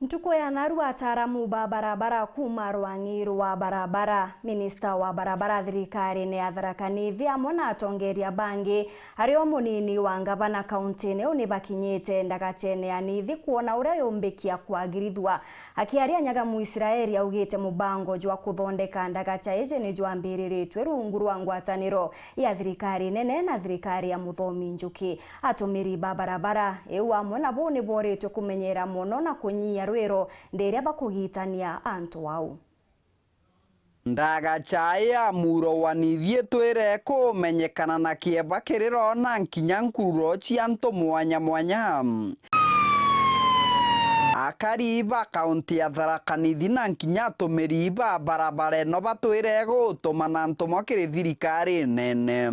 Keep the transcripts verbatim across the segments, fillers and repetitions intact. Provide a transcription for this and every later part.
Ntuku ya naru, ataaramu ba barabara kuuma rwang'i rwa barabara, minista wa barabara thirikarine ya Tharaka Nithi amwe na atongeria bangi, ari o munini wa ngavana kauntine iu, ni bakinyite ndagachene ya Nithi kwona uria yumbikia kwagirithua. Akiaria Nyagamu Israeli augite mubango jwa kuthondeka ndagacha iji ni jwambiriritwe rungu rwa ngwataniro ya thirikari nene na thirikari ya Muthomi Njuki. Atumiri ba barabara iu amwe nabo ni boritwe kumenyera mono na kunyia rwiro ndiria bakugitania antu au. Ndagacha ya muro wa Nithi itwire kumenyekana na kieba kiriro na nkinya nkururo cia antu mwanya mwanya. Akari ba kaunti ya Tharaka Nithi na nkinya atumiri ba barabara ino batwire gutumana ntumwa kiri thirikari nene.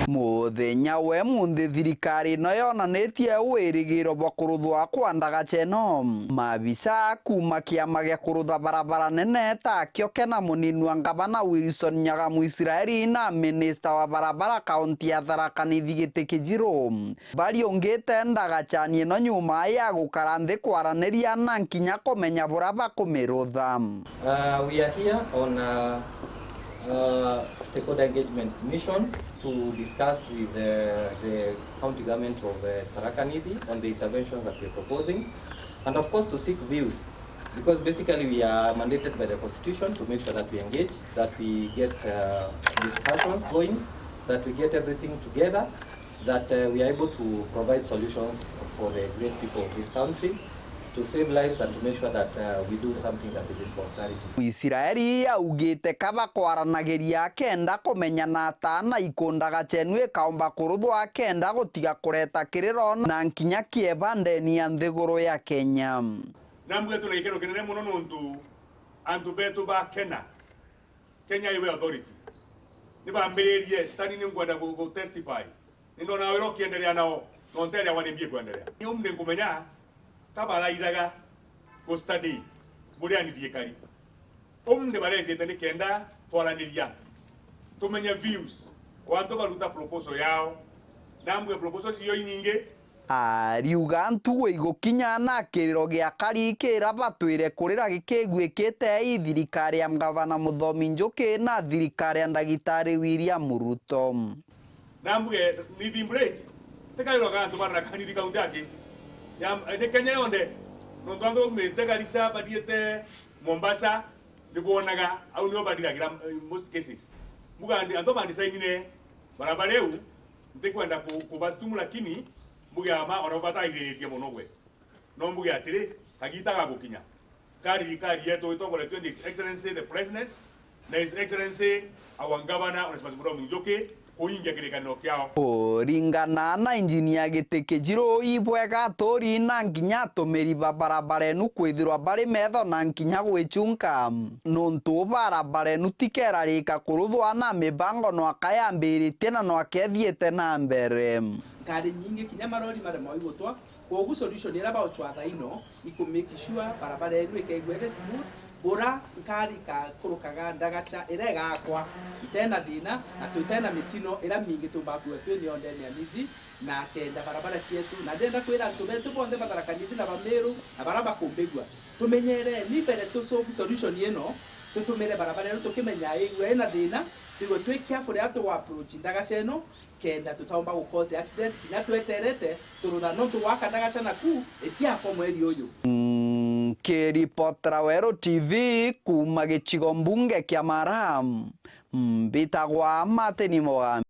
Muthenya wa imunthi, thirikari ino yonanitie wirigiro bwa kuruthwa kwa ndagacha ino. Maabisa kuuma kiama gia kurutha barabara nene ta kio kena munini wa ngavana Wilson Nyagamu Israeli na minista wa barabara kaunti ya Tharaka Nithi Giti Kijiru bariungite ndagachani ino nyuma ya gukara nthi kwaraniria na nkinya kumenya buria bakumirutha. Uh, we are here on a, uh stakeholder engagement mission to discuss with the, the county government of uh, Tharaka Nithi on the interventions that we're proposing, and of course to seek views, because basically we are mandated by the constitution to make sure that we engage, that we get uh, discussions going, that we get everything together, that uh, we are able to provide solutions for the great people of this country to save lives and to make sure that uh, we do something that is in posterity. Israeli augite kaba kwaranagiria akenda kumenya na atana iku ndagacha ino ikaumba kuruthwa akenda gutiga kureta kiriro na nkinya kieba ndeni ya nthiguru ya Kenya. Na mbuge tuna gikeno kinene mono nontu antu betu bakena. Kenya Highway Authority ni bambiririe, tani ni nkwenda gu, gu testify. Ni ndona wira ukiendelea nao, no nteria wa ni mbie kwendelea. Ni umne nkumenya ka barairaga ku study buriani thirikari. Umne barecete ni kenda twaraniria, tumenye views, wantu baruta proposal yao. Na mbuge proposal cio inyingi, Ariuga ntugo igukinya na kiriro gia kari kira batwire kurira gikiguikite i thirikari ya ngavana Muthomi Njuki na thirikari ya ndagitari William Ruto. Na mbuge Nithi Bridge, ti kairo ga antu ba Tharaka Nithi kaunti aki. Ya, ni Kenya yonthe. Nontu antu baumite Garissa bathiite Mombasa, ni bwonaga au nio bathiragira, eh, most cases. Mbuga ndi, antu bandisainire barabara iu, ntikwenda ku, kubasitumu, lakini mbuge ama ona batairiritie mono gwe. No mbuge atiri, kagita gagukinya, ka thirikari yetu itongoretue ni His Excellency the President na His Excellency our Governor Onesmus Muthomi Njuki kuingia kirikaniro kiao. Kuringana na Engineer Giti Kijiru, ibwega aturi na nginya atumiri ba barabara inu kwithirwa bari metho na nkinya gwicunka, nontu barabara inu tikerarika kuruthwa na mibango nwaka yambiritie na nwaka ithiite na mbere. Ngari nyingi kinya marori maremwa igutwa, kwogu solution iria bauchwa thaino iku make sure barabara inu ikaigua iri smooth, bura nkari ikakurukaga ndagacha iria igakwa itena thina, na twitena mitino iria mingi tumbakuwa twi nio ndene ya Nithi, na kenda barabara cietu. Na ndenda kwira antu betu bonthe ba Tharaka Nithi na ba Meru na baria bakumbigua, tumenyereni mbere tu solve solution ino, tutumire barabara ino tukimenya igua ina thina, twigwe twi careful riria tugu approach ndagacha ino, kenda tutaumba gu cause accident, kinya tweterete turutha nontu gwaka ndagacha naku itiakwa mweri uyu. Nkiripotera Weru T V kuuma gicigo mbunge kia Mara, mbitagwa Martin Mugambi.